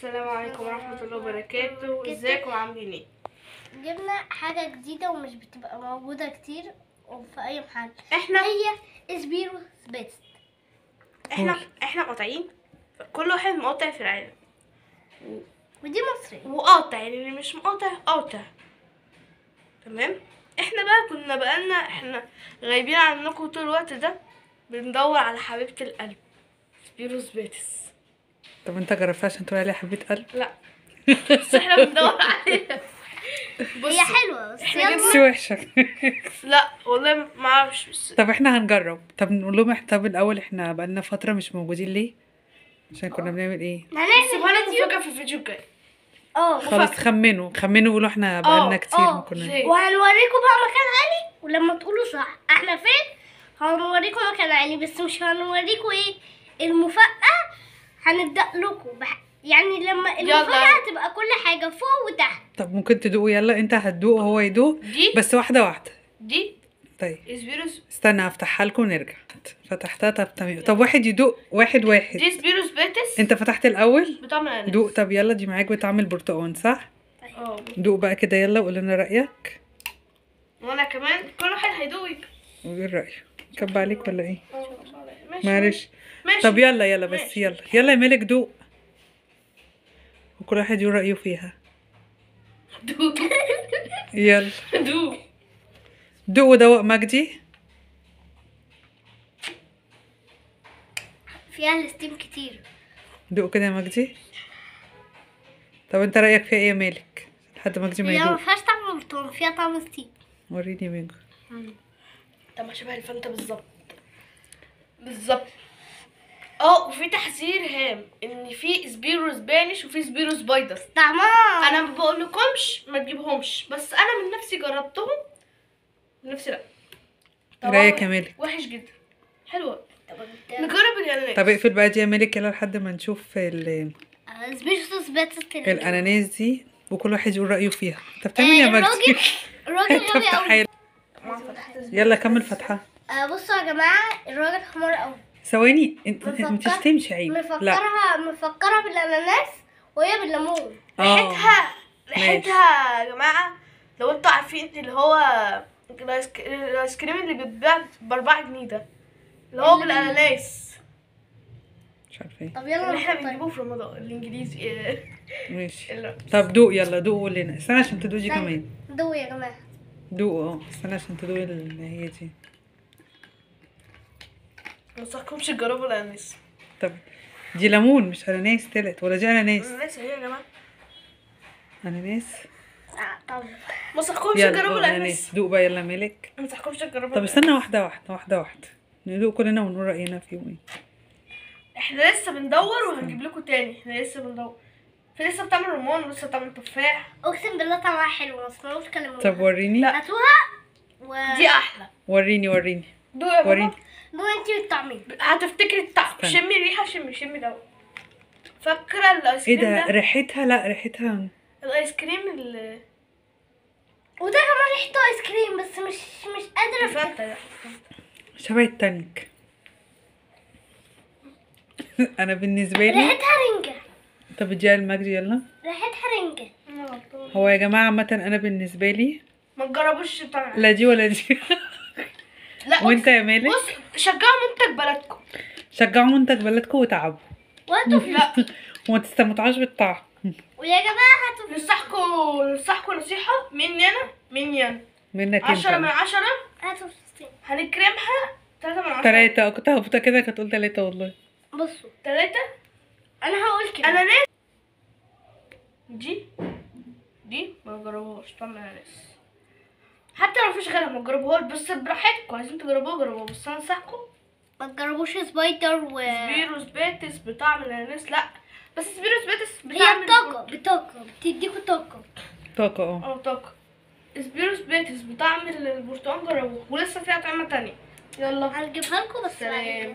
السلام عليكم ورحمة الله وبركاته. ازيكم عاملين ايه؟ جبنا حاجة جديدة ومش بتبقى موجودة كتير وفي اي محل. احنا هي سبيرو سباتس. احنا قاطعين، كل واحد مقاطع في العالم، ودي مصري وقاطع، يعني اللي مش مقاطع قاطع. تمام. احنا بقى كنا بقالنا احنا غايبين عنكم طول الوقت ده، بندور على حبيبة القلب سبيرو سباتس. طب انت جربتها عشان تقول عليها حبيبة قلب؟ لا بس احنا بندور عليها. هي حلوة بس احنا بس وحشة. لا والله ما اعرفش بس. طب احنا هنجرب. طب نقول لهم طب الاول احنا بقالنا فترة مش موجودين ليه؟ عشان كنا بنعمل ايه؟ هنعمل مفاجأة في الفيديو الجاي. خلاص خمنوا خمنوا وقولوا احنا بقالنا كتير ما كنا. وهنوريكم بقى مكان عالي، ولما تقولوا صح احنا فين هنوريكم مكان عالي، بس مش هنوريكم ايه المفاجأة. هنبدأ لكم يعني لما المفاجأة تبقى كل حاجة فوق وتحت. طب ممكن تدوقوا؟ يلا انت هتدوق وهو يدوق دي بس واحدة واحدة. دي طيب سبيروس. استنى هفتحها لكم ونرجع. فتحتها. طب تمام. طب واحد يدوق، واحد واحد. دي سبيرو سباتس. انت فتحت الاول بطعم الاناناس. دوق. طب يلا دي معاك بطعم البرتقال صح؟ اه دوق بقى كده يلا وقول لنا رأيك. وانا كمان كل واحد هيدوق ويقول رأيه. كب عليك ولا ايه؟ ماشي معلش. ماشي. طب يلا يلا بس ماشي. يلا يلا يا مالك دوق، وكل واحد يقول رأيه فيها. دوق يلا دوق دوق ودوق مجدي. فيها ال steam كتير. دوق كده يا مجدي. طب انت رأيك فيها ايه يا مالك؟ لحد مجدي ما هي ما يدوق. فيهاش طعم برتقال، فيها طعم steam. وريني يا مجدي. طب ما شبه الفانتا بالظبط بالظبط. وفي تحذير هام ان في سبيرو Spanish وفي سبيرو spider. طعمها انا ما بقولكمش ما تجيبهمش، بس انا من نفسي جربتهم. من نفسي لا. رايك يا مالك؟ وحش جدا. حلوة. نجرب الاناناس. طب اقفل بقى دي يا مالك يلا لحد ما نشوف سبيرو سباتس الاناناس دي، وكل واحد يقول رايه فيها. انت بتعمل ايه يا مجدي؟ الراجل غبي قوي. يلا كمل فتحها. بصوا يا جماعة الراجل حمار قوي. ثواني انت ما تشتمش عيب. لا مفكرها بالاناناس وهي بالليمون. ريحتها ريحتها يا جماعة لو انتوا عارفين اللي هو الايس كريم اللي بيتباع ب4 جنيه ده اللي هو بالاناناس، مش عارفه ايه. طب يلا اللي احنا بنجيبه في رمضان الانجليزي. ماشي. طب دوق يلا دوق وقول لنا. استنى عشان تدوقي دي كمان. دوق يا جماعة. دوق. استنى عشان تدوقي اللي هي دي. ما انصحكمش تجربوا الاناناس. طب دي ليمون مش اناناس طلعت، ولا دي اناناس؟ اناناس اهي يا جماعة. اناناس. طب ما انصحكمش تجربوا الاناناس. دوق بقى يلا مالك. ما انصحكمش تجربوا. طب استنى واحدة واحدة واحدة واحدة ندوق كلنا ونقول راينا فيهم ايه. احنا لسه بندور وهنجيب لكم تاني. احنا لسه بندور. في لسه بطعم الرمان ولسه بطعم التفاح. اقسم بالله طعمها حلو بس ما كلموها. طب وريني. هاتوها دي احلى. وريني وريني. دوق يا وريني. دوق انتي والطعمين. هتفتكري الطعم. شمي الريحة. شمي شمي الاول. فاكره الايس كريم ايه ده؟ ريحتها لا ريحتها الايس كريم اللي وده كمان ريحته ايس كريم بس مش قادرة. فانتا شبه التانك. انا بالنسبة لي ريحتها رنجه. طب اديها لمجدي يلا. ريحتها رنجه. هو يا جماعة عامة انا بالنسبة لي ما تجربوش بتاع لا دي ولا دي. لا وانت يا مالك بص شجعوا منتج بلدكم. شجعوا منتج بلدكم وتعبوا وانتوا لا وما تستمتعوش بالطعم. ويا جماعة هاتوا. ننصحكم نصيحة مني انا مني انا منك انت. 10 من 10. هاتوا فلسطين. هنكرمها 3 من 10. 3. كنت هبطه كده كنت قلت 3 والله. بصوا 3. انا هقول كده اناناس. دي ما تجربوهاش طعم الاناناس حتى لو مفيش غيرها ما تجربوهاش، بس براحتكم عايزين تجربوها جربوها، بس انا انصحكم ما تجربوش spider و سبيرو سباتس بطعم الاناناس. لا بس سبيرو سباتس بطعم هي طاقة بطاقة بتديكوا طاقة طاقة. طاقة. سبيرو سباتس بطعم البرتقال جربوه، ولسه فيها طعمه تانية. يلا هنجيبها لكم بس بعد كده.